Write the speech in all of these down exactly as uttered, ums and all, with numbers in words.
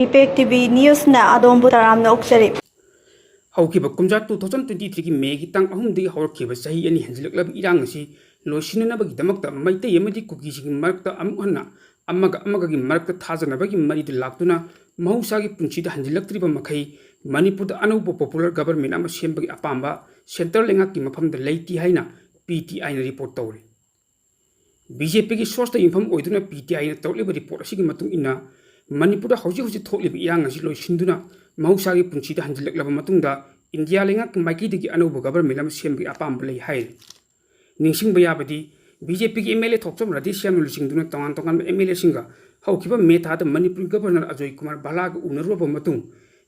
Impact T V ꯅ꯭ꯌꯨꯁꯅ ꯑꯗꯣꯝꯕꯨ ꯇꯔꯥꯝꯅ ꯑꯣꯛꯆꯔꯤ꯫ ꯍꯧꯈꯤꯕ ꯀꯨꯝꯖꯥ two thousand twenty threeꯒꯤ Mayꯒꯤ ꯇꯥꯡ ꯑꯍꯨꯝꯗꯒꯤ ꯍꯧꯔꯛꯈꯤꯕ ꯆꯍꯤ ꯑꯅꯤ ꯍꯦꯟꯖꯤꯜꯂꯛꯂꯕ ꯏꯔꯥꯡ ꯑꯁꯤ ꯂꯣꯏꯁꯤꯟꯅꯅꯕꯒꯤꯗꯃꯛꯇ ꯃꯩꯇꯩ ꯑꯃꯗꯤ ꯀꯨꯀꯤꯁꯤꯡꯒꯤ ꯃꯔꯛꯇ ꯑꯃꯨꯛ ꯍꯟꯅ ꯑꯃꯒ ꯑꯃꯒꯒꯤ ꯃꯔꯛꯇ ꯊꯥꯖꯅꯕꯒꯤ ꯃꯔꯤꯗ ꯂꯥꯛꯇꯨꯅ ꯃꯍꯧꯁꯥꯒꯤ ꯄꯨꯟꯁꯤꯗ ꯍꯟꯖꯤꯜꯂꯛꯇ꯭ꯔꯤꯕ ꯃꯈꯩ ꯃꯅꯤꯄꯨꯔꯗ ꯑꯅꯧꯕ popular government ꯑꯃ ꯁꯦꯝꯕꯒꯤ ꯑꯄꯥꯝꯕ centre ꯂꯩꯉꯥꯛꯀꯤ ꯃꯐꯝꯗ ꯂꯩꯇꯦ ꯍꯥꯏꯅ P T Iꯅ report ꯇꯧꯔꯤ꯫ BJPꯒꯤ sourceꯇ ꯌꯨꯝꯐꯝ ꯑꯣꯏꯗꯨꯅ P T Iꯅ ꯇꯧꯔꯛꯂꯤꯕ report ꯑꯁꯤꯒꯤ ꯃꯇꯨꯡ ꯏꯟꯅ, ꯃꯅꯤꯄꯨꯔꯗ ꯍꯧꯖꯤꯛ ꯍꯧꯖꯤꯛ ꯊꯣꯛꯂꯤꯕ ꯏꯔꯥꯡ ꯑꯁꯤ ꯂꯣꯏꯁꯤꯟꯗꯨꯅ ꯃꯍꯧꯁꯥꯒꯤ ꯄꯨꯟꯁꯤꯗ ꯍꯟꯖꯤꯜꯂꯛꯂꯕ ꯃꯇꯨꯡꯗ, ꯏꯟꯗꯤꯌꯥ ꯂꯩꯉꯥꯛꯀꯤ ꯃꯥꯏꯀꯩꯗꯒꯤ ꯑꯅꯧꯕ government ꯑꯃ ꯁꯦꯝꯕꯒꯤ ꯑꯄꯥꯝꯕ ꯂꯩ ꯍꯥꯏꯔꯤ꯫ ꯅꯤꯡꯁꯤꯡꯕ ꯌꯥꯕꯗꯤ, BJPꯒꯤ MLA ꯊꯣꯛꯆꯣꯝ ꯔꯥꯙꯦꯁ꯭ꯌꯥꯝꯅ ꯂꯨꯆꯤꯡꯗꯨꯅ ꯇꯣꯉꯥꯟ ꯇꯣꯉꯥꯟꯕ MLAꯁꯤꯡꯒ ꯍꯧꯈꯤꯕ May ꯊꯥꯗ ꯃꯅꯤꯄꯨꯔꯒꯤ Governor ꯑꯖꯣꯏ ꯀꯨꯃꯥꯔ ꯚꯜꯂꯥꯒ ꯎꯅꯔꯨꯔꯕ ꯃꯇꯨꯡ,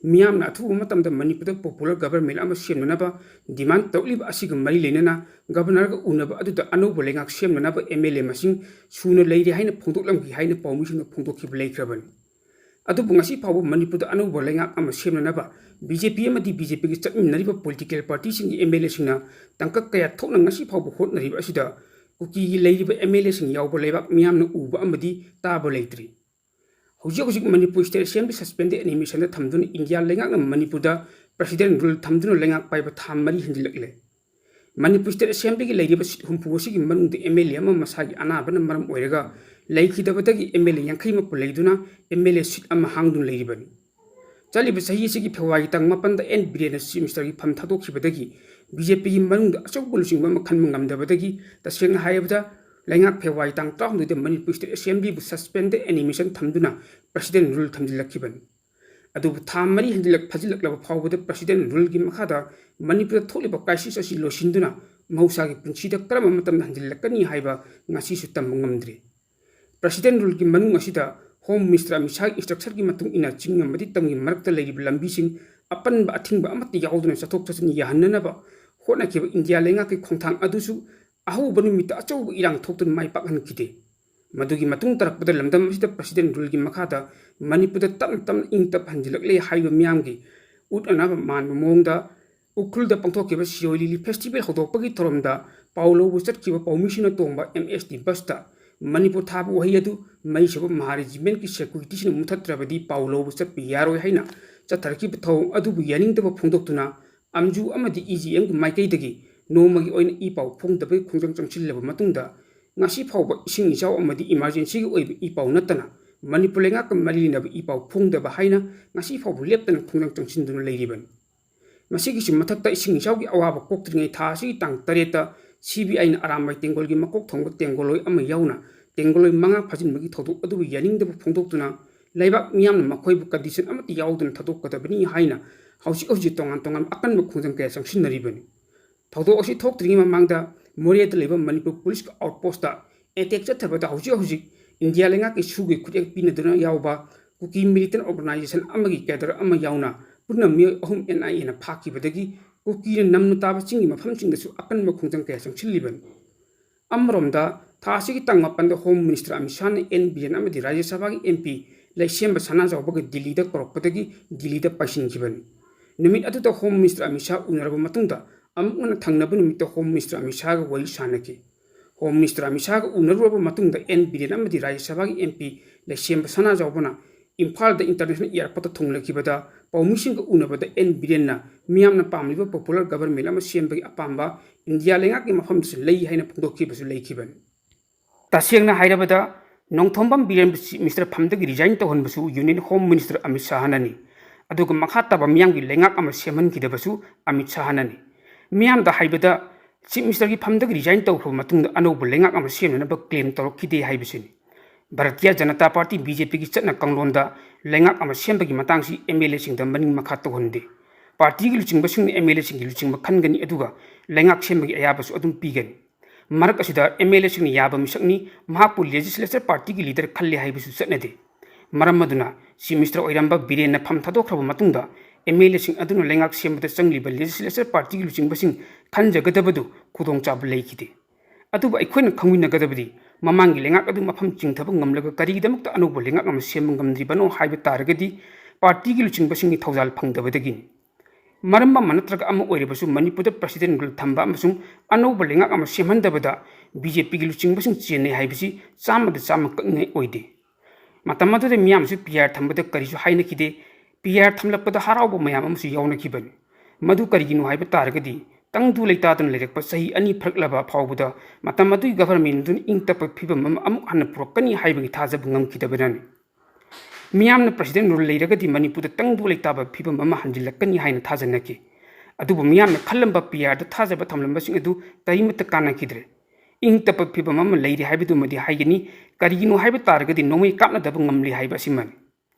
ꯃꯤꯌꯥꯝꯅ ꯑꯊꯨꯕ ꯃꯇꯝꯗ ꯃꯅꯤꯄꯨꯔꯗ popular government ꯑꯃ ꯁꯦꯝꯅꯅꯕ demand ꯇꯧꯔꯛꯂꯤꯕ ꯑꯁꯤꯒ ꯃꯔꯤ ꯂꯩꯅꯅ, Governorꯒ ꯎꯅꯕ ꯑꯗꯨꯗ ꯑꯅꯧꯕ ꯂꯩꯉꯥꯛ ꯁꯦꯝꯅꯅꯕ MLA ꯃꯁꯤꯡ ꯁꯨꯅ ꯂꯩꯔꯦ ꯍꯥꯏꯅ ꯐꯣꯡꯗꯣꯛꯂꯝꯈꯤ ꯍꯥꯏꯅ ꯄꯥꯎꯃꯤꯁꯤꯡꯅ ꯐꯣꯡꯗꯣꯛꯈꯤꯕ ꯂꯩꯈ꯭ꯔꯕꯅꯤ꯫ ꯑꯗꯨꯕꯨ ꯉꯁꯤ ꯐꯥꯎꯕ ꯃꯅꯤꯄꯨꯔꯗ ꯑꯅꯧꯕ ꯂꯩꯉꯥꯛ ꯑꯃ ꯁꯦꯝꯅꯅꯕ BJP ꯑꯃꯗꯤ BJPꯒ ꯆꯠꯃꯤꯟꯅꯔꯤꯕ political partyꯁꯤꯡꯒꯤ MLAꯁꯤꯡꯅ ꯇꯥꯡꯀꯛ ꯀꯌꯥ ꯊꯣꯛꯅ ꯉꯁꯤ ꯐꯥꯎꯕ ꯍꯣꯠꯅꯔꯤꯕ ꯑꯁꯤꯗ, ꯀꯨꯀꯤꯒꯤ ꯂꯩꯔꯤꯕ MLAꯁꯤꯡ ꯌꯥꯎꯕ ꯂꯩꯕꯥꯛ ꯃꯤꯌꯥꯝꯅ ꯎꯕ ꯑꯃꯗꯤ ꯇꯥꯕ ꯂꯩꯇ꯭ꯔꯤ꯫ ꯍꯧꯖꯤꯛ ꯍꯧꯖꯤꯛ ꯃꯅꯤꯄꯨꯔ state assembly suspended animationꯗ ꯊꯝꯗꯨꯅ ꯏꯟꯗꯤꯌꯥ ꯂꯩꯉꯥꯛꯅ ꯃꯅꯤꯄꯨꯔꯗ president rule ꯊꯝꯗꯨꯅ ꯂꯩꯉꯥꯛ ꯄꯥꯏꯕ ꯊꯥ ꯃꯔꯤ ꯍꯦꯟꯖꯤꯜꯂꯛꯂꯦ꯫ ꯃꯅꯤꯄꯨꯔ state assemblyꯒꯤ ꯂꯩꯔꯤꯕ seat ꯍꯨꯝꯐꯨ ꯑꯁꯤꯒꯤ ꯃꯅꯨꯡꯗ MLA ꯑꯃ ꯃꯁꯥꯒꯤ ꯑꯅꯥꯕꯅ ꯃꯔꯝ ꯑꯣꯏꯔꯒ ꯂꯩꯈꯤꯗꯕꯗꯒꯤ MLA ꯌꯥꯡꯈꯩ ꯃꯨꯛꯄꯨ ꯂꯩꯗꯨꯅ MLA seat ꯑꯃ ꯍꯥꯡꯗꯨꯅ ꯂꯩꯔꯤꯕꯅꯤ꯫ ꯆꯠꯂꯤꯕ ꯆꯍꯤ ꯑꯁꯤꯒꯤ February ꯇꯥꯡ ꯃꯥꯄꯟꯗ N ꯕꯤꯔꯦꯟꯅ Chief Ministerꯒꯤ ꯐꯝ ꯊꯥꯗꯣꯛꯈꯤꯕꯗꯒꯤ BJPꯒꯤ ꯃꯅꯨꯡꯗ ꯑꯆꯧꯕ ꯂꯨꯆꯤꯡꯕ ꯑꯃ ꯈꯟꯕ ꯉꯝꯗꯕꯗꯒꯤ, ꯇꯁꯦꯡꯅ ꯍꯥꯏꯔꯕꯗ, ꯂꯩꯉꯥꯛ February ꯇꯥꯡ ꯇꯔꯥꯍꯨꯝꯗꯣꯏꯗ ꯃꯅꯤꯄꯨꯔ state assemblyꯕꯨ suspended animation ꯊꯝꯗꯨꯅ president rule ꯊꯝꯖꯤꯜꯂꯛꯈꯤꯕꯅꯤ꯫ ꯑꯗꯨꯕꯨ ꯊꯥ ꯃꯔꯤ ꯍꯦꯟꯖꯤꯜꯂꯛ-, ꯐꯥꯖꯤꯜꯂꯛꯂꯕ ꯐꯥꯎꯕꯗ president ruleꯒꯤ ꯃꯈꯥꯗ ꯃꯅꯤꯄꯨꯔꯗ ꯊꯣꯛꯂꯤꯕ crisis ꯑꯁꯤ ꯂꯣꯏꯁꯤꯟꯗꯨꯅ ꯃꯍꯧꯁꯥꯒꯤ ꯄꯨꯟꯁꯤꯗ ꯀꯔꯝꯕ ꯃꯇꯝꯗ ꯍꯟꯖꯤꯜꯂꯛꯀꯅꯤ ꯍꯥꯏꯕ ꯉꯁꯤꯁꯨ ꯇꯝꯕ ꯉꯝꯗ꯭ꯔꯤ꯫ President ruleꯒꯤ ꯃꯅꯨꯡ ꯑꯁꯤꯗ Home Minister ꯑꯃꯤꯠ ꯁꯥꯍꯒꯤ instructionꯒꯤ ꯃꯇꯨꯡ ꯏꯟꯅ ꯆꯤꯡ ꯑꯃꯗꯤ ꯇꯝꯒꯤ ꯃꯔꯛꯇ ꯂꯩꯔꯤꯕ ꯂꯝꯕꯤꯁꯤꯡ ꯑꯄꯟꯕ ꯑꯊꯤꯡꯕ ꯑꯃꯠꯇ ꯌꯥꯎꯗꯅ ꯆꯠꯊꯣꯛ ꯆꯠꯁꯤꯟ ꯌꯥꯍꯟꯅꯅꯕ ꯍꯣꯠꯅꯈꯤꯕ ꯏꯟꯗꯤꯌꯥ ꯂꯩꯉꯥꯛꯀꯤ ꯈꯣꯡꯊꯥꯡ ꯑꯗꯨꯁꯨ ꯑꯍꯧꯕ ꯅꯨꯃꯤꯠꯇ ꯑꯆꯧꯕ ꯏꯔꯥꯡ ꯊꯣꯛꯇꯨꯅ ꯃꯥꯏ ꯄꯥꯛꯍꯟꯈꯤꯗꯦ꯫ ꯃꯗꯨꯒꯤ ꯃꯇꯨꯡ ꯇꯥꯔꯛꯄꯗ ꯂꯝꯗꯝ ꯑꯁꯤꯗ president ruleꯒꯤ ꯃꯈꯥꯗ ꯃꯅꯤꯄꯨꯔꯗ ꯇꯞꯅ ꯇꯞꯅ ꯏꯪ ꯇꯞ ꯍꯟꯖꯤꯜꯂꯛꯂꯦ ꯍꯥꯏꯕ ꯃꯤꯌꯥꯝꯒꯤ ꯎꯠꯅꯅꯕ ꯃꯥꯟꯕ ꯃꯑꯣꯡꯗ ꯎꯈ꯭ꯔꯨꯜꯗ ꯄꯥꯡꯊꯣꯛꯈꯤꯕ ꯁꯤꯔꯣꯏ ꯂꯤꯂꯤ festival ꯍꯧꯗꯣꯛꯄꯒꯤ ꯊꯧꯔꯝꯗ ꯄꯥꯎ ꯂꯧꯕ ꯆꯠꯈꯤꯕ ꯄꯥꯎꯃꯤꯁꯤꯡꯅ ꯇꯣꯡꯕ MST busꯇ ꯃꯅꯤꯄꯨꯔ ꯊꯥꯕ ꯋꯥꯍꯩ ꯑꯗꯨ ꯃꯩ ꯁꯧꯕ ꯃꯍꯥ ꯔꯦꯖꯤꯃꯦꯟꯠꯀꯤ ꯁꯦꯀ꯭ꯌꯨꯔꯤꯇꯤꯁꯤꯡꯅ ꯃꯨꯊꯠꯇ꯭ꯔꯕꯗꯤ ꯄꯥꯎ ꯂꯧꯕ ꯆꯠꯄ ꯌꯥꯔꯣꯏ ꯍꯥꯏꯅ ꯆꯠꯊꯔꯛꯈꯤꯕ ꯊꯧꯑꯣꯡ ꯑꯗꯨꯕꯨ ꯌꯥꯅꯤꯡꯗꯕ ꯐꯣꯡꯗꯣꯛꯇꯨꯅ ꯑꯝꯖꯨ ꯑꯃꯗꯤ ꯏ ꯖꯤ ꯑꯦꯝꯒꯤ ꯃꯥꯏꯀꯩꯗꯒꯤ ꯅꯣꯡꯃꯒꯤ ꯑꯣꯏꯅ ꯏ ꯄꯥꯎ ꯐꯣꯡꯗꯕꯒꯤ ꯈꯣꯡꯖꯪ ꯆꯪꯁꯤꯜꯂꯕ ꯃꯇꯨꯡꯗ, ꯉꯁꯤ ꯐꯥꯎꯕ ꯏꯁꯤꯡ ꯏꯆꯥꯎ ꯑꯃꯗꯤ ꯏꯃꯥꯔꯖꯦꯟꯁꯤꯒꯤ ꯑꯣꯏꯕ ꯏ ꯄꯥꯎ ꯅꯠꯇꯅ ꯃꯅꯤꯄꯨꯔ ꯂꯩꯉꯥꯛꯀ ꯃꯔꯤ ꯂꯩꯅꯕ ꯏ ꯄꯥꯎ ꯐꯣꯡꯗꯕ ꯍꯥꯏꯅ ꯉꯁꯤ ꯐꯥꯎꯕ ꯂꯦꯞꯇꯅ ꯈꯣꯡꯖꯪ ꯆꯪꯁꯤꯟꯗꯨꯅ ꯂꯩꯔꯤꯕꯅꯤ꯫ ꯃꯁꯤꯒꯤꯁꯨ ꯃꯊꯛꯇ, ꯏꯁꯤꯡ ꯏꯆꯥꯎꯒꯤ ꯑꯋꯥꯕ ꯀꯣꯛꯇ꯭ꯔꯤꯉꯩ ꯊꯥ ꯑꯁꯤꯒꯤ ꯇꯥꯡ ꯇꯔꯦꯠꯇ ꯁꯤ ꯕꯤ ꯑꯥꯏꯅ ꯑꯔꯥꯝꯕꯥꯏ ꯇꯦꯡꯒꯣꯜꯒꯤ ꯃꯀꯣꯛ ꯊꯣꯡꯕ ꯇꯦꯡꯒꯣꯜꯂꯣꯏ ꯑꯃ ꯌꯥꯎꯅ ꯇꯦꯡꯒꯣꯜꯂꯣꯏ ꯃꯉꯥ ꯐꯥꯖꯤꯟꯕꯒꯤ ꯊꯧꯗꯣꯛ ꯑꯗꯨꯕꯨ ꯌꯥꯅꯤꯡꯗꯕ ꯐꯣꯡꯗꯣꯛꯇꯨꯅ, ꯂꯩꯕꯥꯛ ꯃꯤꯌꯥꯝꯅ ꯃꯈꯣꯏꯕꯨ ꯀꯟꯗꯤꯁꯟ ꯑꯃꯠꯇ ꯌꯥꯎꯗꯅ ꯊꯥꯗꯣꯛꯀꯗꯕꯅꯤ ꯍꯥꯏꯅ ꯍꯧꯖꯤꯛ ꯍꯧꯖꯤꯛ ꯇꯣꯉꯥꯟ ꯇꯣꯉꯥꯟꯕ ꯑꯀꯟꯕ ꯈꯣꯡꯖꯪ ꯀꯌꯥ ꯆꯪꯁꯤꯟꯅꯔꯤꯕꯅꯤ꯫ ꯊꯧꯗꯣꯛ ꯑꯁꯤ ꯊꯣꯛꯇ꯭ꯔꯤꯉꯩ ꯃꯃꯥꯡꯗ ꯃꯣꯔꯦꯗ ꯂꯩꯕ ꯃꯅꯤꯄꯨꯔ ꯄꯨꯂꯤꯁꯀꯤ ꯑꯥꯎꯠꯄꯣꯁꯇ ꯑꯦꯇꯦꯛ ꯆꯠꯊꯕꯗ ꯍꯧꯖꯤꯛ ꯍꯧꯖꯤꯛ ꯏꯟꯗꯤꯌꯥ ꯂꯩꯉꯥꯛꯀꯤ ꯁꯨꯒꯤ ꯈꯨꯠꯌꯦꯛ ꯄꯤꯅꯗꯨꯅ ꯌꯥꯎꯕ ꯀꯨꯀꯤ ꯃꯤꯂꯤꯇꯦꯟ ꯑꯣꯔꯒꯅꯥꯏꯖꯦꯁꯟ ꯑꯃꯒꯤ ꯀꯦꯗꯔ ꯑꯃ ꯌꯥꯎꯅ ꯄꯨꯟꯅ ꯃꯤꯑꯣꯏ ꯑꯍꯨꯝ ꯑꯦꯟ ꯑꯥꯏ ꯑꯦꯅ ꯐꯥꯈꯤꯕꯗꯒꯤ ꯀꯨꯀꯤꯅ ꯅꯝꯅ ꯇꯥꯕ ꯆꯤꯡꯒꯤ ꯃꯐꯝꯁꯤꯡꯗꯁꯨ ꯑꯀꯟꯕ ꯈꯣꯡꯖꯪ ꯀꯌꯥ ꯆꯪꯁꯤꯜꯂꯤꯕꯅꯤ꯫ ꯑꯃꯔꯣꯝꯗ, ꯊꯥ ꯑꯁꯤꯒꯤ ꯇꯥꯡ ꯃꯥꯄꯟꯗ ꯍꯣꯝ ꯃꯤꯅꯤꯁꯇꯔ ꯑꯃꯤꯠ ꯁꯥꯍꯅ ꯑꯦꯟ ꯕꯤꯔꯦꯟ ꯑꯃꯗꯤ ꯔꯥꯖ꯭ꯌ ꯁꯚꯥꯒꯤ ꯑꯦꯝ ꯄꯤ ꯂꯩꯁꯦꯝꯕ ꯁꯅꯥꯖꯥꯎꯕꯒ ꯗꯤꯜꯂꯤꯗ ꯀꯧꯔꯛꯄꯗꯒꯤ ꯗꯤꯜꯂꯤꯗ ꯄꯥꯏꯁꯤꯟꯈꯤꯕꯅꯤ꯫ ꯅꯨꯃꯤꯠ ꯑꯗꯨꯗ ꯍꯣꯝ ꯃꯤꯅꯤꯁꯇꯔ ꯑꯃꯤꯠ ꯁꯥꯍ ꯎꯅꯔꯕ ꯃꯇꯨꯡꯗ ꯑꯃꯨꯛ ꯍꯟꯅ ꯊꯪꯅꯕ ꯅꯨꯃꯤꯠꯇ ꯍꯣꯝ ꯃꯤꯅꯤꯁꯇꯔ ꯑꯃꯤꯠ ꯁꯥꯍꯒ ꯋꯥꯔꯤ ꯁꯥꯅꯈꯤ꯫ ꯍꯣꯝ ꯃꯤꯅꯤꯁꯇꯔ ꯑꯃꯤꯠ ꯁꯥꯍꯒ ꯎꯅꯔꯨꯔꯕ ꯃꯇꯨꯡꯗ ꯑꯦꯟ ꯕꯤꯔꯦꯟ ꯑꯃꯗꯤ ꯔꯥꯖ꯭ꯌ ꯁꯚꯥꯒꯤ ꯑꯦꯝ ꯄꯤ ꯂꯩꯁꯦꯝꯕ ꯁꯅꯥꯖꯥꯎꯕꯅ ꯏꯝꯐꯥꯜꯗ ꯏꯟꯇꯔꯅꯦꯁꯅꯦꯜ ꯑꯦꯌꯥꯔꯄꯣꯔꯠꯇ ꯊꯨꯡꯂꯈꯤꯕꯗ ꯄꯥꯎꯃꯤꯁꯤꯡꯒ ꯎꯅꯕꯗ ꯑꯦꯟ ꯕꯤꯔꯦꯟꯅ ꯃꯤꯌꯥꯝꯅ ꯄꯥꯝꯂꯤꯕ ꯄꯣꯄꯨꯂꯔ ꯒꯕꯔꯃꯦꯟ ꯑꯃ ꯁꯦꯝꯕꯒꯤ ꯑꯄꯥꯝꯕ ꯏꯟꯗꯤꯌꯥ ꯂꯩꯉꯥꯛꯀꯤ ꯃꯐꯝꯗꯁꯨ ꯂꯩ ꯍꯥꯏꯅ ꯐꯣꯡꯗꯣꯛꯈꯤꯕꯁꯨ ꯂꯩꯈꯤꯕꯅꯤ꯫ ꯇꯁꯦꯡꯅ ꯍꯥꯏꯔꯕꯗ, ꯅꯣꯡꯊꯣꯝꯕꯝ ꯕꯤꯔꯦꯟꯕꯨ ꯆꯤꯐ ꯃꯤꯅꯤꯁꯇꯔ ꯐꯝꯗꯒꯤ ꯔꯤꯖꯥꯏꯟ ꯇꯧꯍꯟꯕꯁꯨ ꯌꯨꯅꯤꯌꯟ ꯍꯣꯝ ꯃꯤꯅꯤꯁꯇꯔ ꯑꯃꯤꯠ ꯁꯥꯍꯅꯅꯤ꯫ ꯑꯗꯨꯒ ꯃꯈꯥ ꯇꯥꯕ ꯃꯤꯌꯥꯝꯒꯤ ꯂꯩꯉꯥꯛ ꯑꯃ ꯁꯦꯝꯍꯟꯈꯤꯗꯕꯁꯨ ꯑꯃꯤꯠ ꯁꯥꯍꯅꯅꯤ꯫ ꯃꯤꯌꯥꯝꯗ ꯍꯥꯏꯕꯗ, ꯆꯤꯐ ꯃꯤꯅꯤꯁꯇꯔꯒꯤ ꯐꯝꯗꯒꯤ ꯔꯤꯖꯥꯏꯟ ꯇꯧꯈ꯭ꯔꯕ ꯃꯇꯨꯡꯗ ꯑꯅꯧꯕ ꯂꯩꯉꯥꯛ ꯑꯃ ꯁꯦꯝꯅꯅꯕ ꯀ꯭ꯂꯦꯝ ꯇꯧꯔꯛꯈꯤꯗꯦ ꯍꯥꯏꯕꯁꯤꯅꯤ꯫ Bharatiya Janata party, B J ꯄꯤꯒꯤ ꯆꯠꯅ ꯀꯥꯡꯂꯣꯟꯗ ꯂꯩꯉꯥꯛ ꯑꯃ ꯁꯦꯝꯕꯒꯤ ꯃꯇꯥꯡꯁꯤ ꯑꯦꯝ ꯑꯦꯜ ꯑꯦꯁꯤꯡꯗ ꯃꯅꯤꯡ ꯃꯈꯥ ꯇꯧꯍꯟꯗꯦ꯫ ꯄꯥꯔꯇꯤꯒꯤ ꯂꯨꯆꯤꯡꯕꯁꯤꯡꯅ ꯑꯦꯝ ꯑꯦꯜ ꯑꯦꯁꯤꯡꯒꯤ ꯂꯨꯆꯤꯡꯕ ꯈꯟꯒꯅꯤ, ꯑꯗꯨꯒ ꯂꯩꯉꯥꯛ ꯁꯦꯝꯕꯒꯤ ꯑꯌꯥꯕꯁꯨ ꯑꯗꯨꯝ ꯄꯤꯒꯅꯤ꯫ ꯃꯔꯛ ꯑꯁꯤꯗ ꯑꯦꯝ ꯑꯦꯜ ꯑꯦꯁꯤꯡꯅ ꯌꯥꯕ ꯃꯤꯁꯛꯅꯤ, ꯃꯍꯥꯛꯄꯨ ꯂꯦꯖꯤꯁꯂꯦꯆꯔ ꯄꯥꯔꯇꯤꯒꯤ ꯂꯤꯗꯔ ꯈꯜꯂꯦ ꯍꯥꯏꯕꯁꯨ ꯆꯠꯅꯗꯦ꯫ ꯃꯔꯝ ꯑꯗꯨꯅ ꯆꯤꯐ ꯃꯤꯅꯤꯁꯇꯔ ꯑꯣꯏꯔꯝꯕ ꯕꯤꯔꯦꯟꯅ ꯐꯝ ꯊꯥꯗꯣꯛꯈ꯭ꯔꯕ ꯃꯇꯨꯡꯗ ꯑꯦꯝ ꯑꯦꯜ ꯑꯦꯁꯤꯡ ꯑꯗꯨꯅ ꯂꯩꯉꯥꯛ ꯁꯦꯝꯕꯗ ꯆꯪꯂꯤꯕ ꯂꯦꯖꯤꯁꯂꯦꯆꯔ ꯄꯥꯔꯇꯤꯒꯤ ꯂꯨꯆꯤꯡꯕꯁꯤꯡ ꯈꯟꯖꯒꯗꯕꯗꯨ ꯈꯨꯗꯣꯡꯆꯥꯕ ꯂꯩꯈꯤꯗꯦ꯫ ꯑꯗꯨꯕꯨ ꯑꯩꯈꯣꯏꯅ ꯈꯪꯃꯤꯟꯅꯒꯗꯕꯗꯤ ꯃꯃꯥꯡꯒꯤ ꯂꯩꯉꯥꯛ ꯑꯗꯨ ꯃꯐꯝ ꯆꯤꯡꯊꯕ ꯉꯝꯂꯒ ꯀꯔꯤꯒꯤꯗꯃꯛꯇ ꯑꯅꯧꯕ ꯂꯩꯉꯥꯛ ꯑꯃ ꯁꯦꯝꯕ ꯉꯝꯗ꯭ꯔꯤꯕꯅꯣ ꯍꯥꯏꯕ ꯇꯥꯔꯒꯗꯤ, ꯄꯥꯔꯇꯤꯒꯤ ꯂꯨꯆꯤꯡꯕꯁꯤꯡꯒꯤ ꯊꯧꯖꯥꯜ ꯐꯪꯗꯕꯗꯒꯤꯅꯤ꯫ ꯃꯔꯝ ꯑꯃ ꯅꯠꯇ꯭ꯔꯒ ꯑꯃ ꯑꯣꯏꯔꯕꯁꯨ ꯃꯅꯤꯄꯨꯔꯗ president rule ꯊꯝꯕ ꯑꯃꯁꯨꯡ ꯑꯅꯧꯕ ꯂꯩꯉꯥꯛ ꯑꯃ ꯁꯦꯝꯍꯟꯗꯕꯗ BJPꯒꯤ ꯂꯨꯆꯤꯡꯕꯁꯤꯡ ꯆꯦꯟꯅꯩ ꯍꯥꯏꯕꯁꯤ ꯆꯥꯝꯃꯗ ꯆꯥꯝꯃ ꯀꯛꯅꯤꯡꯉꯥꯏ ꯑꯣꯏꯗꯦ꯫ ꯃꯇꯝ ꯑꯗꯨꯗ ꯃꯤꯌꯥꯝꯁꯨ PR ꯊꯝꯕꯗ ꯀꯔꯤꯁꯨ ꯍꯥꯏꯅꯈꯤꯗꯦ꯫ PR ꯊꯝꯂꯛꯄꯗ ꯍꯔꯥꯎꯕ ꯃꯌꯥꯝ ꯑꯃꯁꯨ ꯌꯥꯎꯅꯈꯤꯕꯅꯤ꯫ ꯃꯗꯨ ꯀꯔꯤꯒꯤꯅꯣ ꯍꯥꯏꯕ ꯇꯥꯔꯒꯗꯤ, ꯇꯪꯗꯨ ꯂꯩꯇꯥꯗꯅ ꯂꯩꯔꯛꯄ ꯆꯍꯤ ꯑꯅꯤ ꯐꯔꯛꯂꯕ ꯐꯥꯎꯕꯗ ꯃꯇꯝ ꯑꯗꯨꯒꯤ government ꯑꯗꯨꯅ ꯏꯪ ꯇꯞꯄ ꯐꯤꯕꯝ ꯑꯃ ꯑꯃꯨꯛ ꯍꯟꯅ ꯄꯨꯔꯛꯀꯅꯤ ꯍꯥꯏꯕꯒꯤ ꯊꯥꯖꯕ ꯉꯝꯈꯤꯗꯕꯅꯅꯤ꯫ ꯃꯤꯌꯥꯝꯅ president rule ꯂꯩꯔꯒꯗꯤ ꯃꯅꯤꯄꯨꯔꯗ ꯇꯪꯗꯨ ꯂꯩꯇꯥꯕ ꯐꯤꯕꯝ ꯑꯃ ꯍꯟꯖꯤꯜꯂꯛꯀꯅꯤ ꯍꯥꯏꯅ ꯊꯥꯖꯅꯈꯤ꯫ ꯑꯗꯨꯕꯨ ꯃꯤꯌꯥꯝꯅ ꯈꯜꯂꯝꯕ PRꯗ ꯊꯥꯖꯕ ꯊꯝꯂꯝꯕꯁꯤꯡ ꯑꯗꯨ ꯀꯔꯤꯃꯠꯇ ꯀꯥꯟꯅꯈꯤꯗ꯭ꯔꯦ꯫ ꯏꯪ ꯇꯞꯄ ꯐꯤꯕꯝ ꯑꯃ ꯂꯩꯔꯤ ꯍꯥꯏꯕꯗꯨꯃꯗꯤ ꯍꯥꯏꯒꯅꯤ꯫ ꯀꯔꯤꯒꯤꯅꯣ ꯍꯥꯏꯕ ꯇꯥꯔꯒꯗꯤ ꯅꯣꯡꯃꯩ ꯀꯥꯞꯅꯗꯕ ꯉꯝꯂꯤ ꯍꯥꯏꯕ ꯑꯁꯤꯃꯅꯤ꯫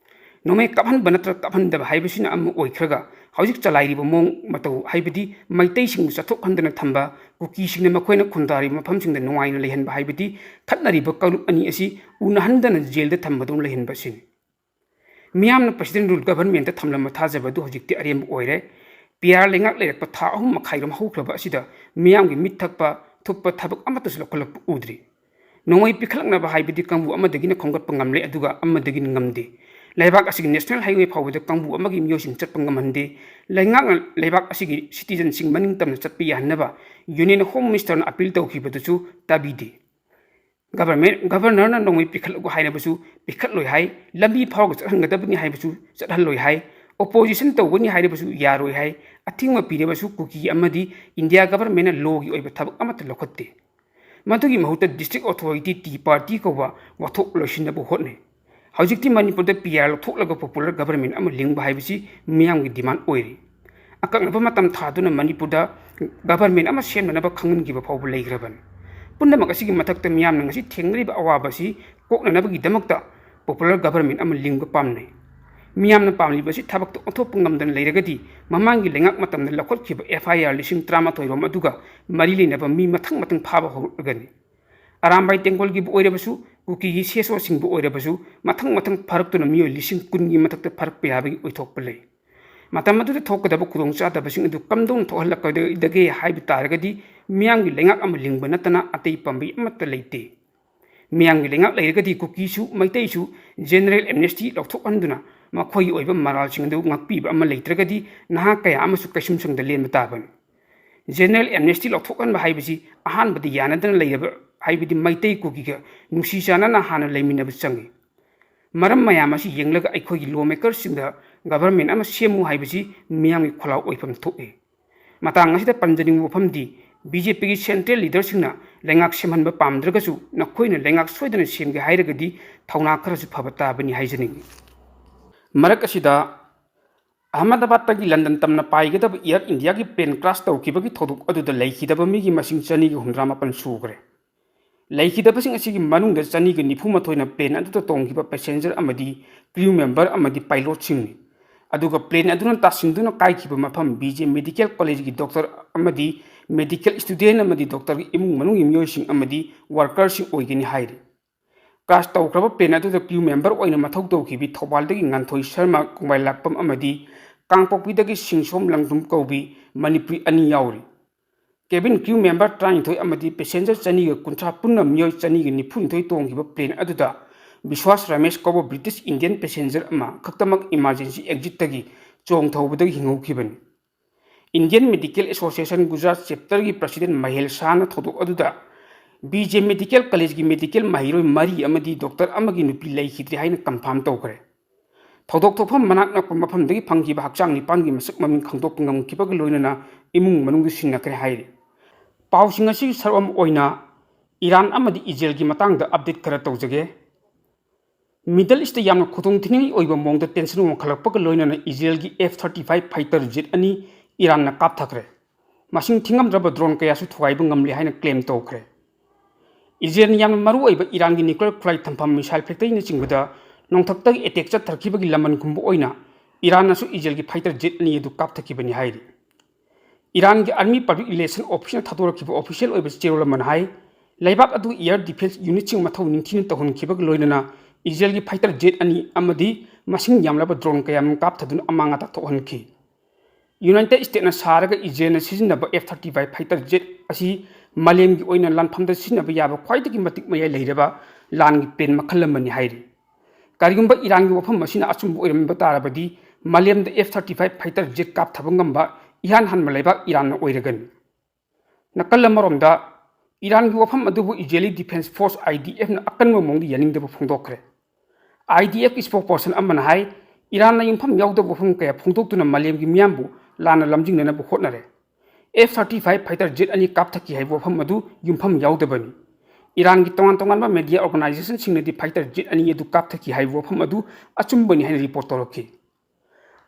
ꯅꯣꯡꯃꯩ ꯀꯥꯞꯍꯟꯕ ꯅꯠꯇ꯭ꯔꯒ ꯀꯥꯞꯍꯟꯗꯕ ꯍꯥꯏꯕꯁꯤꯅ ꯑꯃ ꯑꯣꯏꯈ꯭ꯔꯒ, ꯍꯧꯖꯤꯛ ꯆꯂꯥꯏꯔꯤꯕ ꯃꯑꯣꯡ ꯃꯇꯧ, ꯍꯥꯏꯕꯗꯤ ꯃꯩꯇꯩꯁꯤꯡꯕꯨ ꯆꯠꯊꯣꯛꯍꯟꯗꯅ ꯊꯝꯕ, ꯀꯨꯀꯤꯁꯤꯡꯅ ꯃꯈꯣꯏꯅ ꯈꯨꯟꯗꯥꯔꯤꯕ ꯃꯐꯝꯁꯤꯡꯗ ꯅꯨꯡꯉꯥꯏꯅ ꯂꯩꯍꯟꯕ, ꯍꯥꯏꯕꯗꯤ ꯈꯠꯅꯔꯤꯕ ꯀꯥꯡꯂꯨꯞ ꯑꯅꯤ ꯑꯁꯤ ꯎꯅꯍꯟꯗꯅ jailꯗ ꯊꯝꯕꯗꯧꯅ ꯂꯩꯍꯟꯕ ꯑꯁꯤꯅꯤ꯫ ꯃꯤꯌꯥꯝꯅ president rule governmentꯇ ꯊꯝꯂꯝꯕ ꯊꯥꯖꯕ ꯑꯗꯨ ꯍꯧꯖꯤꯛꯇꯤ ꯑꯔꯦꯝꯕ ꯑꯣꯏꯔꯦ꯫ PR ꯂꯩꯉꯥꯛ ꯂꯩꯔꯛꯄ ꯊꯥ ꯑꯍꯨꯝ ꯃꯈꯥꯏꯔꯣꯝ ꯍꯧꯈ꯭ꯔꯕ ꯑꯁꯤꯗ ꯃꯤꯌꯥꯝꯒꯤ ꯃꯤꯠ ꯊꯛꯄ ꯊꯨꯞꯄ ꯊꯕꯛ ꯑꯃꯠꯇꯁꯨ ꯂꯧꯈꯠꯂꯛꯄ ꯎꯗ꯭ꯔꯤ꯫ ꯅꯣꯡꯃꯩ ꯄꯤꯈꯠꯂꯛꯅꯕ ꯍꯥꯏꯕꯗꯤ ꯀꯥꯡꯕꯨ ꯑꯃꯗꯒꯤꯅ ꯈꯣꯝꯒꯠꯄ ꯉꯝꯂꯦ, ꯑꯗꯨꯒ ꯑꯃꯗꯒꯤꯅ ꯉꯝꯗꯦ꯫ ꯂꯩꯕꯥꯛ ꯑꯁꯤꯒꯤ national highway ꯐꯥꯎꯕꯗ ꯀꯥꯡꯕꯨ ꯑꯃꯒꯤ ꯃꯤꯑꯣꯏꯁꯤꯡ ꯆꯠꯄ ꯉꯝꯍꯟꯗꯦ꯫ ꯂꯩꯉꯥꯛꯅ ꯂꯩꯕꯥꯛ ꯑꯁꯤꯒꯤ citizenꯁꯤꯡ ꯃꯅꯤꯡ ꯇꯝꯅ ꯆꯠꯄ ꯌꯥꯍꯟꯅꯕ Union Home Ministerꯅ appeal ꯇꯧꯈꯤꯕꯗꯨꯁꯨ ꯇꯥꯕꯤꯗꯦ꯫ Government, Governorꯅ ꯅꯣꯡꯃꯩ ꯄꯤꯈꯠꯂꯛꯎ ꯍꯥꯏꯔꯕꯁꯨ ꯄꯤꯈꯠꯂꯣꯏ ꯍꯥꯏ, ꯂꯝꯕꯤ ꯐꯥꯎꯔꯒ ꯆꯠꯍꯟꯒꯗꯕꯅꯤ ꯍꯥꯏꯕꯁꯨ ꯆꯠꯍꯜꯂꯣꯏ ꯍꯥꯏ, opposition ꯇꯧꯒꯅꯤ ꯍꯥꯏꯔꯕꯁꯨ ꯌꯥꯔꯣꯏ ꯍꯥꯏ, ꯑꯊꯤꯡꯕ ꯄꯤꯔꯕꯁꯨ ꯀꯨꯀꯤ ꯑꯃꯗꯤ India governmentꯅ lawꯒꯤ ꯑꯣꯏꯕ ꯊꯕꯛ ꯑꯃꯠꯇ ꯂꯧꯈꯠꯇꯦ꯫ ꯃꯗꯨꯒꯤ ꯃꯍꯨꯠꯇ district authority, tea party ꯀꯧꯕ ꯋꯥꯊꯣꯛ ꯂꯣꯏꯁꯤꯟꯅꯕ ꯍꯣꯠꯅꯩ꯫ ꯍꯧꯖꯤꯛꯇꯤ ꯃꯅꯤꯄꯨꯔꯗ PR ꯂꯧꯊꯣꯛꯂꯒ popular government ꯑꯃ ꯂꯤꯡꯕ ꯍꯥꯏꯕꯁꯤ ꯃꯤꯌꯥꯝꯒꯤ demand ꯑꯣꯏꯔꯤ꯫ ꯑꯀꯛꯅꯕ ꯃꯇꯝ ꯊꯥꯗꯨꯅ ꯃꯅꯤꯄꯨꯔꯗ government ꯑꯃ ꯁꯦꯝꯅꯅꯕ ꯈꯪꯍꯟꯈꯤꯕ ꯐꯥꯎꯕ ꯂꯩꯈ꯭ꯔꯕꯅꯤ꯫ ꯄꯨꯝꯅꯃꯛ ꯑꯁꯤꯒꯤ ꯃꯊꯛꯇ ꯃꯤꯌꯥꯝꯅ ꯉꯁꯤ ꯊꯦꯡꯅꯔꯤꯕ ꯑꯋꯥꯕ ꯑꯁꯤ ꯀꯣꯛꯅꯅꯕꯒꯤꯗꯃꯛꯇ popular government ꯑꯃ ꯂꯤꯡꯕ ꯄꯥꯝꯅꯩ꯫ ꯃꯤꯌꯥꯝꯅ ꯄꯥꯝꯂꯤꯕ ꯑꯁꯤ ꯊꯕꯛꯇ ꯑꯣꯟꯊꯣꯛꯄ ꯉꯝꯗꯅ ꯂꯩꯔꯒꯗꯤ ꯃꯃꯥꯡꯒꯤ ꯂꯩꯉꯥꯛ ꯃꯇꯝꯗ ꯂꯧꯈꯠꯈꯤꯕ FIR ꯂꯤꯁꯤꯡ ꯇꯔꯥꯃꯥꯊꯣꯏ ꯔꯣꯝ ꯑꯗꯨꯒ ꯃꯔꯤ ꯂꯩꯅꯕ ꯃꯤ ꯃꯊꯪ ꯃꯊꯪ ꯐꯥꯕ ꯍꯧꯔꯛꯂꯒꯅꯤ꯫ ꯑꯔꯥꯝꯕꯥꯏ ꯇꯦꯡꯒꯣꯜꯒꯤꯕꯨ ꯑꯣꯏꯔꯕꯁꯨ, ꯀꯨꯀꯤꯒꯤ CSOꯁꯤꯡꯕꯨ ꯑꯣꯏꯔꯕꯁꯨ ꯃꯊꯪ ꯃꯊꯪ ꯐꯥꯔꯛꯇꯨꯅ ꯃꯤꯑꯣꯏ ꯂꯤꯁꯤꯡ ꯀꯨꯟꯒꯤ ꯃꯊꯛꯇ ꯐꯥꯔꯛꯄ ꯌꯥꯕꯒꯤ ꯑꯣꯏꯊꯣꯛꯄ ꯂꯩ꯫ ꯃꯇꯝ ꯑꯗꯨꯗ ꯊꯣꯛꯀꯗꯕ ꯈꯨꯗꯣꯡꯆꯥꯗꯕꯁꯤꯡ ꯑꯗꯨ ꯀꯝꯗꯧꯅ ꯊꯣꯛꯍꯜꯂꯛꯀꯗꯒꯦ ꯍꯥꯏꯕ ꯇꯥꯔꯒꯗꯤ ꯃꯤꯌꯥꯝꯒꯤ ꯂꯩꯉꯥꯛ ꯑꯃ ꯂꯤꯡꯕ ꯅꯠꯇꯅ ꯑꯇꯩ ꯄꯥꯝꯕꯩ ꯑꯃꯠꯇ ꯂꯩꯇꯦ꯫ ꯃꯤꯌꯥꯝꯒꯤ ꯂꯩꯉꯥꯛ ꯂꯩꯔꯒꯗꯤ ꯀꯨꯀꯤꯁꯨ ꯃꯩꯇꯩꯁꯨ general amnesty ꯂꯧꯊꯣꯛꯍꯟꯗꯨꯅ ꯃꯈꯣꯏꯒꯤ ꯑꯣꯏꯕ ꯃꯔꯥꯜꯁꯤꯡ ꯑꯗꯨ ꯉꯥꯛꯄꯤꯕ ꯑꯃ ꯂꯩꯇ꯭ꯔꯒꯗꯤ ꯅꯍꯥ ꯀꯌꯥ ꯑꯃꯁꯨ ꯀꯩꯁꯨꯝꯁꯪꯗ ꯂꯦꯟꯕ ꯇꯥꯕꯅꯤ꯫ General amnesty ꯂꯧꯊꯣꯛꯍꯟꯕ ꯍꯥꯏꯕꯁꯤ ꯑꯍꯥꯟꯕꯗ ꯌꯥꯅꯗꯅ ꯂꯩꯔꯕ, ꯍꯥꯏꯕꯗꯤ ꯃꯩꯇꯩ ꯀꯨꯀꯤꯒ ꯅꯨꯡꯁꯤ ꯆꯥꯟꯅꯅ ꯍꯥꯟꯅ ꯂꯩꯃꯤꯟꯅꯕ ꯆꯪꯏ꯫ ꯃꯔꯝ ꯃꯌꯥꯝ ꯑꯁꯤ ꯌꯦꯡꯂꯒ ꯑꯩꯈꯣꯏꯒꯤ law makersꯁꯤꯡꯗ government ꯑꯃ ꯁꯦꯝꯃꯨ ꯍꯥꯏꯕꯁꯤ ꯃꯤꯌꯥꯝꯒꯤ ꯈꯣꯜꯂꯥꯎ ꯑꯣꯏꯐꯝ ꯊꯣꯛꯏ꯫ ꯃꯇꯥꯡ ꯑꯁꯤꯗ ꯄꯟꯖꯅꯤꯡꯕ ꯋꯥꯐꯝꯗꯤ, BJPꯒꯤ central leaderꯁꯤꯡꯅ ꯂꯩꯉꯥꯛ ꯁꯦꯝꯍꯟꯕ ꯄꯥꯝꯗ꯭ꯔꯒꯁꯨ ꯅꯈꯣꯏꯅ ꯂꯩꯉꯥꯛ ꯁꯣꯏꯗꯅ ꯁꯦꯝꯒꯦ ꯍꯥꯏꯔꯒꯗꯤ ꯊꯧꯅꯥ ꯈꯔꯁꯨ ꯐꯕ ꯇꯥꯕꯅꯤ ꯍꯥꯏꯖꯅꯤꯡꯏ꯫ ꯃꯔꯛ ꯑꯁꯤꯗ, ꯑꯍꯃꯗꯥꯕꯥꯗꯇꯒꯤ ꯂꯟꯗꯟ ꯇꯝꯅ ꯄꯥꯏꯒꯗꯕ Air Indiaꯒꯤ plane crash ꯇꯧꯈꯤꯕꯒꯤ ꯊꯧꯗꯣꯛ ꯑꯗꯨꯗ ꯂꯩꯈꯤꯗꯕ ꯃꯤꯒꯤ ꯃꯁꯤꯡ ꯆꯅꯤꯒ ꯍꯨꯝꯗ꯭ꯔꯥ ꯃꯥꯄꯟ ꯁꯨꯈ꯭ꯔꯦ꯫ ꯂꯩꯈꯤꯗꯕꯁꯤꯡ ꯑꯁꯤꯒꯤ ꯃꯅꯨꯡꯗ ꯆꯅꯤꯒ ꯅꯤꯐꯨ ꯃꯥꯊꯣꯏꯅ plane ꯑꯗꯨꯗ ꯇꯣꯡꯈꯤꯕ passenger ꯑꯃꯗꯤ crew member ꯑꯃꯗꯤ pilotꯁꯤꯡꯅꯤ꯫ ꯑꯗꯨꯒ plane ꯑꯗꯨꯅ ꯇꯥꯁꯤꯟꯗꯨꯅ ꯀꯥꯏꯈꯤꯕ ꯃꯐꯝ BJ Medical Collegeꯀꯤ doctor ꯑꯃꯗꯤ medical student ꯑꯃꯗꯤ doctorꯒꯤ ꯏꯃꯨꯡ ꯃꯅꯨꯡꯒꯤ ꯃꯤꯑꯣꯏꯁꯤꯡ ꯑꯃꯗꯤ workerꯁꯤꯡ ꯑꯣꯏꯒꯅꯤ ꯍꯥꯏꯔꯤ꯫ Crash ꯇꯧꯈ꯭ꯔꯕ plane ꯑꯗꯨꯗ crew member ꯑꯣꯏꯅ ꯃꯊꯧ ꯇꯧꯈꯤꯕꯤ ꯊꯧꯕꯥꯜꯗꯒꯤ ꯉꯥꯟꯊꯣꯏ ꯁꯔꯃ, ꯀꯣꯡꯕꯥꯏ ꯂꯥꯛꯄꯝ ꯑꯃꯗꯤ ꯀꯥꯡꯄꯣꯛꯄꯤꯗꯒꯤ ꯁꯤꯡꯁꯣꯝ ꯂꯪꯗ꯭ꯔꯨꯝ ꯀꯧꯕꯤ ꯃꯅꯤꯄꯨꯔꯤ ꯑꯅꯤ ꯌꯥꯎꯔꯤ꯫ Cabin crew member ꯇꯔꯥꯅꯤꯊꯣꯏ ꯑꯃꯗꯤ passenger ꯆꯅꯤꯒ ꯀꯨꯟꯊ꯭ꯔꯥ, ꯄꯨꯟꯅ ꯃꯤꯑꯣꯏ ꯆꯅꯤꯒ ꯅꯤꯐꯨꯅꯤꯊꯣꯏ ꯇꯣꯡꯈꯤꯕ plane ꯑꯗꯨꯗ ꯕꯤꯁ꯭ꯋꯥꯁ ꯔꯃꯦꯁ ꯀꯧꯕ British Indian passenger ꯑꯃ ꯈꯛꯇꯃꯛ emergency exitꯇꯒꯤ ꯆꯣꯡꯊꯍꯧꯕꯗꯒꯤ ꯍꯤꯡꯍꯧꯈꯤꯕꯅꯤ꯫ Indian Medical Association Gujarat chapterꯒꯤ president ꯃꯍꯦꯜ ꯁꯥꯍꯅ ꯊꯧꯗꯣꯛ ꯑꯗꯨꯗ BJ Medical Collegeꯀꯤ medical ꯃꯍꯩꯔꯣꯏ ꯃꯔꯤ ꯑꯃꯗꯤ doctor ꯑꯃꯒꯤ ꯅꯨꯄꯤ ꯂꯩꯈꯤꯗ꯭ꯔꯦ ꯍꯥꯏꯅ confirm ꯇꯧꯈ꯭ꯔꯦ꯫ ꯊꯧꯗꯣꯛ ꯊꯣꯛꯐꯝ ꯃꯅꯥꯛ ꯅꯛꯄ ꯃꯐꯝꯗꯒꯤ ꯐꯪꯈꯤꯕ ꯍꯛꯆꯥꯡ ꯅꯤꯄꯥꯟꯒꯤ ꯃꯁꯛ ꯃꯃꯤꯡ ꯈꯪꯗꯣꯛꯄ ꯉꯝꯈꯤꯕꯒ ꯂꯣꯏꯅꯅ ꯏꯃꯨꯡ ꯃꯅꯨꯡꯗꯨ ꯁꯤꯟꯅꯈ꯭ꯔꯦ ꯍꯥꯏꯔꯤ꯫ ꯄꯥꯎꯁꯤꯡ ꯑꯁꯤꯒꯤ ꯁꯔꯨꯛ ꯑꯃ ꯑꯣꯏꯅ ꯏꯔꯥꯟ ꯑꯃꯗꯤ ꯏꯖꯔꯦꯜꯒꯤ ꯃꯇꯥꯡꯗ update ꯈꯔ ꯇꯧꯖꯒꯦ꯫ Middle Eastꯇ ꯌꯥꯝꯅ ꯈꯨꯗꯣꯡꯊꯤꯅꯤꯡꯉꯥꯏ ꯑꯣꯏꯕ ꯃꯑꯣꯡꯗ tension ꯋꯥꯡꯈꯠꯂꯛꯄꯒ ꯂꯣꯏꯅꯅ ꯏꯖꯔꯦꯜꯒꯤ F thirty five fighter jet ꯑꯅꯤ ꯏꯔꯥꯟꯅ ꯀꯥꯞꯊꯈ꯭ꯔꯦ꯫ ꯃꯁꯤꯡ ꯊꯤꯉꯝꯗ꯭ꯔꯕ drone ꯀꯌꯥꯁꯨ ꯊꯨꯒꯥꯏꯕ ꯉꯝꯂꯦ ꯍꯥꯏꯅ claim ꯇꯧꯈ꯭ꯔꯦ꯫ ꯏꯖꯔꯦꯜꯅ ꯌꯥꯝꯅ ꯃꯔꯨꯑꯣꯏꯕ ꯏꯔꯥꯟꯒꯤ nuclear ꯈꯨꯠꯂꯥꯏ ꯊꯝꯐꯝ, missile factoryꯅꯆꯤꯡꯕꯗ ꯅꯣꯡꯊꯛꯇꯒꯤ attack ꯆꯠꯊꯔꯛꯈꯤꯕꯒꯤ ꯂꯃꯟ ꯈꯨꯝꯕ ꯑꯣꯏꯅ ꯏꯔꯥꯟꯅꯁꯨ ꯏꯖꯔꯦꯜꯒꯤ fighter jet ꯑꯅꯤ ꯑꯗꯨ ꯀꯥꯞꯊꯈꯤꯕꯅꯤ ꯍꯥꯏꯔꯤ꯫ ꯏꯔꯥꯟꯒꯤ Army Public Relation Officeꯅ ꯊꯥꯗꯣꯔꯛꯈꯤꯕ official ꯑꯣꯏꯕ ꯆꯦꯔꯣꯜ ꯑꯃꯅ ꯍꯥꯏ, ꯂꯩꯕꯥꯛ ꯑꯗꯨꯒꯤ air defence unitꯁꯤꯡ ꯃꯊꯧ ꯅꯤꯡꯊꯤꯅ ꯇꯧꯍꯟꯈꯤꯕꯒ ꯂꯣꯏꯅꯅ ꯏꯖꯔꯦꯜꯒꯤ fighter jet ꯑꯅꯤ ꯑꯃꯗꯤ ꯃꯁꯤꯡ ꯌꯥꯝꯂꯕ drone ꯀꯌꯥ ꯑꯃ ꯀꯥꯞꯊꯗꯨꯅ ꯑꯃꯥꯡ ꯑꯇꯥ ꯊꯣꯛꯍꯟꯈꯤ꯫ United Stateꯅ ꯁꯥꯔꯒ ꯏꯖꯔꯦꯜꯅ ꯁꯤꯖꯤꯟꯅꯕ F thirty five fighter jet ꯑꯁꯤ ꯃꯥꯂꯦꯝꯒꯤ ꯑꯣꯏꯅ ꯂꯥꯟꯐꯝꯗ ꯁꯤꯖꯤꯟꯅꯕ ꯌꯥꯕ ꯈ꯭ꯋꯥꯏꯗꯒꯤ ꯃꯇꯤꯛ ꯃꯌꯥꯏ ꯂꯩꯔꯕ ꯂꯥꯟꯒꯤ plane ꯃꯈꯜ ꯑꯃꯅꯤ ꯍꯥꯏꯔꯤ꯫ ꯀꯔꯤꯒꯨꯝꯕ ꯏꯔꯥꯟꯒꯤ ꯋꯥꯐꯝ ꯑꯁꯤꯅ ꯑꯆꯨꯝꯕ ꯑꯣꯏꯔꯝꯕ ꯇꯥꯔꯕꯗꯤ, ꯃꯥꯂꯦꯝꯗ F thirty five fighter jet ꯀꯥꯞꯊꯕ ꯉꯝꯕ ꯏꯍꯥꯟ ꯍꯥꯟꯕ ꯂꯩꯕꯥꯛ ꯏꯔꯥꯟꯅ ꯑꯣꯏꯔꯒꯅꯤ꯫ ꯅꯥꯀꯜ ꯑꯃꯔꯣꯝꯗ, ꯏꯔꯥꯟꯒꯤ ꯋꯥꯐꯝ ꯑꯗꯨꯕꯨ ꯏꯖꯔꯦꯂꯤ ꯗꯤꯐꯦꯟꯁ ꯐꯣꯔꯁ, IDF ꯅ ꯑꯀꯟꯕ ꯃꯑꯣꯡꯗ ꯌꯥꯅꯤꯡꯗꯕ ꯐꯣꯡꯗꯣꯛꯈ꯭ꯔꯦ꯫ IDF ꯀꯤ spokesperson ꯑꯃꯅ ꯍꯥꯏ, ꯏꯔꯥꯟꯅ ꯌꯨꯝꯐꯝ ꯌꯥꯎꯗꯕ ꯋꯥꯐꯝ ꯀꯌꯥ ꯐꯣꯡꯗꯣꯛꯇꯨꯅ ꯃꯥꯂꯦꯝꯒꯤ ꯃꯤꯌꯥꯝꯕꯨ ꯂꯥꯟꯅ ꯂꯝꯖꯤꯡꯅꯅꯕ ꯍꯣꯠꯅꯔꯦ꯫ F thirty five fighter jet ꯑꯅꯤ ꯀꯥꯞꯊꯈꯤ ꯍꯥꯏꯕ ꯋꯥꯐꯝ ꯑꯗꯨ ꯌꯨꯝꯐꯝ ꯌꯥꯎꯗꯕꯅꯤ꯫ ꯏꯔꯥꯟꯒꯤ ꯇꯣꯉꯥꯟ ꯇꯣꯉꯥꯟꯕ media organization ꯁꯤꯡꯅꯗꯤ fighter jet ꯑꯅꯤ ꯑꯗꯨ ꯀꯥꯞꯊꯈꯤ ꯍꯥꯏꯕ ꯋꯥꯐꯝ ꯑꯗꯨ ꯑꯆꯨꯝꯕꯅꯤ ꯍꯥꯏꯅ report ꯇꯧꯔꯛꯈꯤ꯫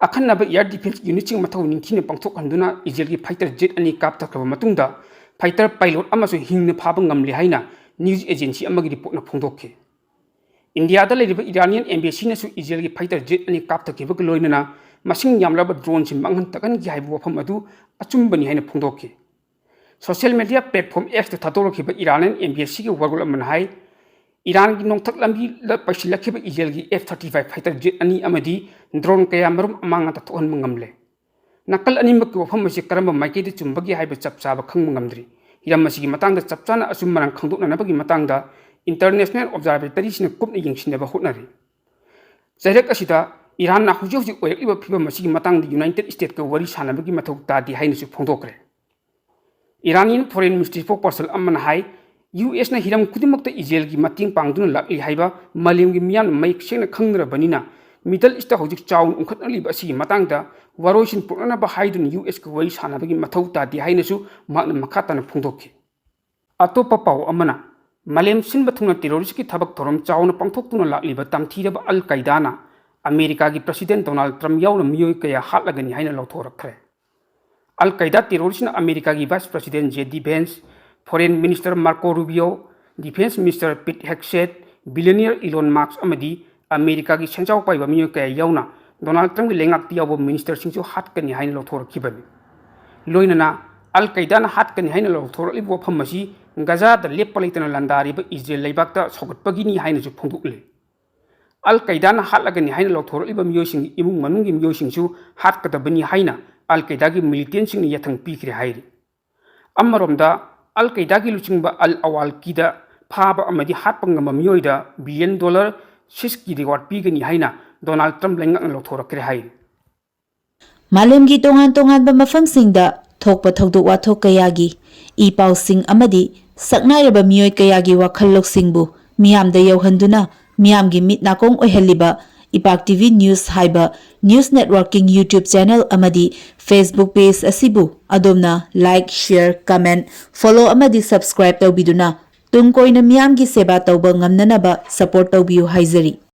ꯑꯈꯟꯅꯕ air defense unit ꯁꯤꯡ ꯃꯊꯧ ꯅꯤꯡꯊꯤꯅ ꯄꯥꯡꯊꯣꯛꯍꯟꯗꯨꯅ ꯏꯖꯔꯦꯜꯒꯤ fighter jet ꯑꯅꯤ ꯀꯥꯞꯊꯈ꯭ꯔꯕ ꯃꯇꯨꯡꯗ, fighter pilot ꯑꯃꯁꯨ ꯍꯤꯡꯅ ꯐꯥꯕ ꯉꯝꯂꯦ ꯍꯥꯏꯅ news agency ꯑꯃꯒꯤ report ꯅ ꯐꯣꯡꯗꯣꯛꯈꯤ꯫ ꯏꯟꯗꯤꯌꯥꯗ ꯂꯩꯔꯤꯕ Iranian embassy ꯅꯁꯨ ꯏꯖꯔꯦꯜꯒꯤ fighter jet ꯑꯅꯤ ꯀꯥꯞꯊꯈꯤꯕꯒ ꯂꯣꯏꯅꯅ ꯃꯁꯤꯡ ꯌꯥꯝꯂꯕ drone ꯁꯤꯡ ꯃꯥꯡꯍꯟ ꯇꯥꯛꯍꯟꯈꯤ ꯍꯥꯏꯕ ꯋꯥꯐꯝ ꯑꯗꯨ ꯑꯆꯨꯝꯕꯅꯤ ꯍꯥꯏꯅ ꯐꯣꯡꯗꯣꯛꯈꯤ꯫ Social media platform X ꯇ ꯊꯥꯗꯣꯔꯛꯈꯤꯕ Iranian embassy ꯒꯤ ꯋꯥꯔꯣꯜ ꯑꯃꯅ ꯍꯥꯏ, ꯏꯔꯥꯟꯒꯤ ꯅꯣꯡꯊꯛ ꯂꯝꯕꯤꯗ ꯄꯩꯁꯤꯜꯂꯛꯈꯤꯕ ꯏꯖꯔꯦꯜꯒꯤ F thirty five fighter jet ꯑꯅꯤ ꯑꯃꯗꯤ drone ꯀꯌꯥ ꯃꯔꯨꯝ ꯑꯃꯥꯡ ꯊꯣꯛꯍꯟꯕ ꯉꯝꯂꯦ꯫ ꯅꯥꯀꯜ ꯑꯅꯤꯃꯛꯀꯤ ꯋꯥꯐꯝ ꯑꯁꯤ ꯀꯔꯝꯕ ꯃꯥꯏꯀꯩꯗ ꯆꯨꯝꯕꯒꯦ ꯍꯥꯏꯕ ꯆꯞ ꯆꯥꯕ ꯈꯪꯕ ꯉꯝꯗ꯭ꯔꯤ꯫ ꯍꯤꯔꯝ ꯑꯁꯤꯒꯤ ꯃꯇꯥꯡꯗ ꯆꯞ ꯆꯥꯅ ꯑꯆꯨꯝ ꯑꯔꯥꯟ ꯈꯪꯗꯣꯛꯅꯅꯕꯒꯤ ꯃꯇꯥꯡꯗ international observatory ꯁꯤꯡꯅ ꯀꯨꯞꯅ ꯌꯦꯡꯁꯤꯟꯅꯕ ꯍꯣꯠꯅꯔꯤ꯫ ꯆꯩꯔꯛ ꯑꯁꯤꯗ ꯏꯔꯥꯟꯅ ꯍꯧꯖꯤꯛ ꯍꯧꯖꯤꯛ ꯑꯣꯏꯔꯛꯂꯤꯕ ꯐꯤꯕꯝ ꯑꯁꯤꯒꯤ ꯃꯇꯥꯡꯗ United States ꯀ ꯋꯥꯔꯤ ꯁꯥꯟꯅꯕꯒꯤ ꯃꯊꯧ ꯇꯥꯗꯦ ꯍꯥꯏꯅꯁꯨ ꯐꯣꯡꯗꯣꯛꯈ꯭ꯔꯦ꯫ Iranian foreign ministry spokesperson ꯑꯃꯅ ꯍꯥꯏ, US ꯅ ꯍꯤꯔꯝ ꯈꯨꯗꯤꯡꯃꯛꯇ ꯏꯖꯔꯦꯜꯒꯤ ꯃꯇꯦꯡ ꯄꯥꯡꯗꯨꯅ ꯂꯥꯛꯂꯤ ꯍꯥꯏꯕ ꯃꯥꯂꯦꯝꯒꯤ ꯃꯤꯌꯥꯝꯅ ꯃꯌꯦꯛ ꯁꯦꯡꯅ ꯈꯪꯅꯔꯕꯅꯤꯅ, Middle East ꯇ ꯍꯧꯖꯤꯛ ꯆꯥꯎꯅ ꯎꯪꯈꯠꯅꯔꯤꯕ ꯑꯁꯤꯒꯤ ꯃꯇꯥꯡꯗ ꯋꯥꯔꯣꯏꯁꯤꯟ ꯄꯨꯔꯛꯅꯅꯕ ꯍꯥꯏꯗꯨꯅ US ꯀ ꯋꯥꯔꯤ ꯁꯥꯟꯅꯕꯒꯤ ꯃꯊꯧ ꯇꯥꯗꯦ ꯍꯥꯏꯅꯁꯨ ꯃꯍꯥꯛꯅ ꯃꯈꯥ ꯇꯥꯅ ꯐꯣꯡꯗꯣꯛꯈꯤ꯫ ꯑꯇꯣꯞꯄ ꯄꯥꯎ ꯑꯃꯅ, ꯃꯥꯂꯦꯝ ꯁꯤꯟꯕ ꯊꯨꯡꯅ terrorist ꯀꯤ ꯊꯕꯛ ꯊꯧꯔꯝ ꯆꯥꯎꯅ ꯄꯥꯡꯊꯣꯛꯇꯨꯅ ꯂꯥꯛꯂꯤꯕ ꯇꯝꯊꯤꯔꯕ ꯑꯜ ꯀꯥꯏꯗꯥꯅ ꯑꯃꯦꯔꯤꯀꯥꯒꯤ President Donald Trump ꯌꯥꯎꯅ ꯃꯤꯑꯣꯏ ꯀꯌꯥ ꯍꯥꯠꯂꯒꯅꯤ ꯍꯥꯏꯅ ꯂꯥꯎꯊꯣꯔꯛꯈ꯭ꯔꯦ꯫ ꯑꯜ ꯀꯥꯏꯗꯥ terrorist ꯅ ꯑꯃꯦꯔꯤꯀꯥꯒꯤ Vice President JD Vance, Foreign Minister Marco Rubio, Defense Minister Pete Hegseth, billionaire Elon Musk ꯑꯃꯗꯤ ꯑꯃꯦꯔꯤꯀꯥꯒꯤ ꯁꯦꯟꯖꯥꯎ ꯄꯥꯏꯕ ꯃꯤꯑꯣꯏ ꯀꯌꯥ ꯌꯥꯎꯅ ꯗꯣꯅꯥꯜꯗ ꯇ꯭ꯔꯝꯞꯀꯤ ꯂꯩꯉꯥꯛꯇ ꯌꯥꯎꯕ minister ꯁꯤꯡꯁꯨ ꯍꯥꯠꯀꯅꯤ ꯍꯥꯏꯅ ꯂꯥꯎꯊꯣꯔꯛꯈꯤꯕꯅꯤ꯫ ꯂꯣꯏꯅꯅ ꯑꯜ ꯀꯥꯏꯗꯥꯅ ꯍꯥꯠꯀꯅꯤ ꯍꯥꯏꯅ ꯂꯥꯎꯊꯣꯔꯛꯂꯤꯕ ꯋꯥꯐꯝ ꯑꯁꯤ ꯒꯖꯥꯗ ꯂꯦꯞꯄ ꯂꯩꯇꯅ ꯂꯥꯟꯗꯥꯔꯤꯕ ꯏꯖꯔꯦꯜ ꯂꯩꯕꯥꯛꯇ ꯁꯧꯒꯠꯄꯒꯤꯅꯤ ꯍꯥꯏꯅꯁꯨ ꯐꯣꯡꯗꯣꯛꯂꯤ꯫ ꯑꯜ ꯀꯥꯏꯗꯥꯅ ꯍꯥꯠꯂꯒꯅꯤ ꯍꯥꯏꯅ ꯂꯥꯎꯊꯣꯔꯛꯂꯤꯕ ꯃꯤꯑꯣꯏꯁꯤꯡꯒꯤ ꯏꯃꯨꯡ ꯃꯅꯨꯡꯒꯤ ꯃꯤꯑꯣꯏꯁꯤꯡꯁꯨ ꯍꯥꯠꯀꯗꯕꯅꯤ ꯍꯥꯏꯅ ꯑꯜ ꯀꯥꯏꯗꯥꯒꯤ militant ꯁꯤꯡꯅ ꯌꯥꯊꯪ ꯄꯤꯈ꯭ꯔꯦ ꯍꯥꯏꯔꯤ꯫ ꯑꯃꯔꯣꯝꯗ, ꯑꯜ ꯀꯥꯏꯗꯥꯒꯤ ꯂꯨꯆꯤꯡꯕ ꯑꯜ ꯑꯋꯥꯜꯀꯤꯗ ꯐꯥꯕ ꯑꯃꯗꯤ ꯍꯥꯠꯄ ꯉꯝꯕ ꯃꯤꯑꯣꯏꯗ billion dollar ꯁꯤꯛꯁꯀꯤ ꯔꯤꯋꯥꯔꯗ ꯄꯤꯒꯅꯤ ꯍꯥꯏꯅ ꯗꯣꯅꯥꯜꯗ ꯇ꯭ꯔꯝꯞ ꯂꯩꯉꯥꯛꯅ ꯂꯧꯊꯣꯔꯛꯈ꯭ꯔꯦ ꯍꯥꯏ꯫ ꯃꯥꯂꯦꯝꯒꯤ ꯇꯣꯉꯥꯟ ꯇꯣꯉꯥꯟꯕ ꯃꯐꯝꯁꯤꯡꯗ ꯊꯣꯛꯄ ꯊꯧꯗꯣꯛ ꯋꯥꯊꯣꯛ ꯀꯌꯥꯒꯤ ꯏ ꯄꯥꯎꯁꯤꯡ ꯑꯃꯗꯤ ꯁꯛꯅꯥꯏꯔꯕ ꯃꯤꯑꯣꯏ ꯀꯌꯥꯒꯤ ꯋꯥꯈꯜ ꯂꯧꯁꯤꯡꯕꯨ ꯃꯤꯌꯥꯝꯗ ꯌꯧꯍꯟꯗꯨꯅ ꯃꯤꯌꯥꯝꯒꯤ ꯃꯤꯠ ꯅꯥꯀꯣꯡ ꯑꯣꯏꯍꯜꯂꯤꯕ ꯏꯄꯥꯛ ꯇꯤ ꯚꯤ ꯅ꯭ꯌꯨꯁ ꯍꯥꯏꯕ ꯅ꯭ꯌꯨꯁ ꯅꯦꯠꯋꯥꯔꯀꯤꯡ ꯌꯨꯇ꯭ꯌꯨꯕ ꯆꯦꯅꯦꯜ ꯑꯃꯗꯤ ꯐꯦꯁꯕꯨꯛ ꯄꯦꯖ ꯑꯁꯤꯕꯨ ꯑꯗꯣꯝꯅ ꯂꯥꯏꯛ, ꯁꯤꯌꯔ, ꯀꯃꯦꯟ, ꯐꯣꯂꯣ ꯑꯃꯗꯤ ꯁꯕꯁꯀ꯭ꯔꯥꯏꯕ ꯇꯧꯕꯤꯗꯨꯅ ꯇꯨꯡ ꯀꯣꯏꯅ ꯃꯤꯌꯥꯝꯒꯤ ꯁꯦꯕꯥ ꯇꯧꯕ ꯉꯝꯅꯅꯕ ꯁꯄꯣꯔꯠ ꯇꯧꯕꯤꯌꯨ ꯍꯥꯏꯖꯔꯤ꯫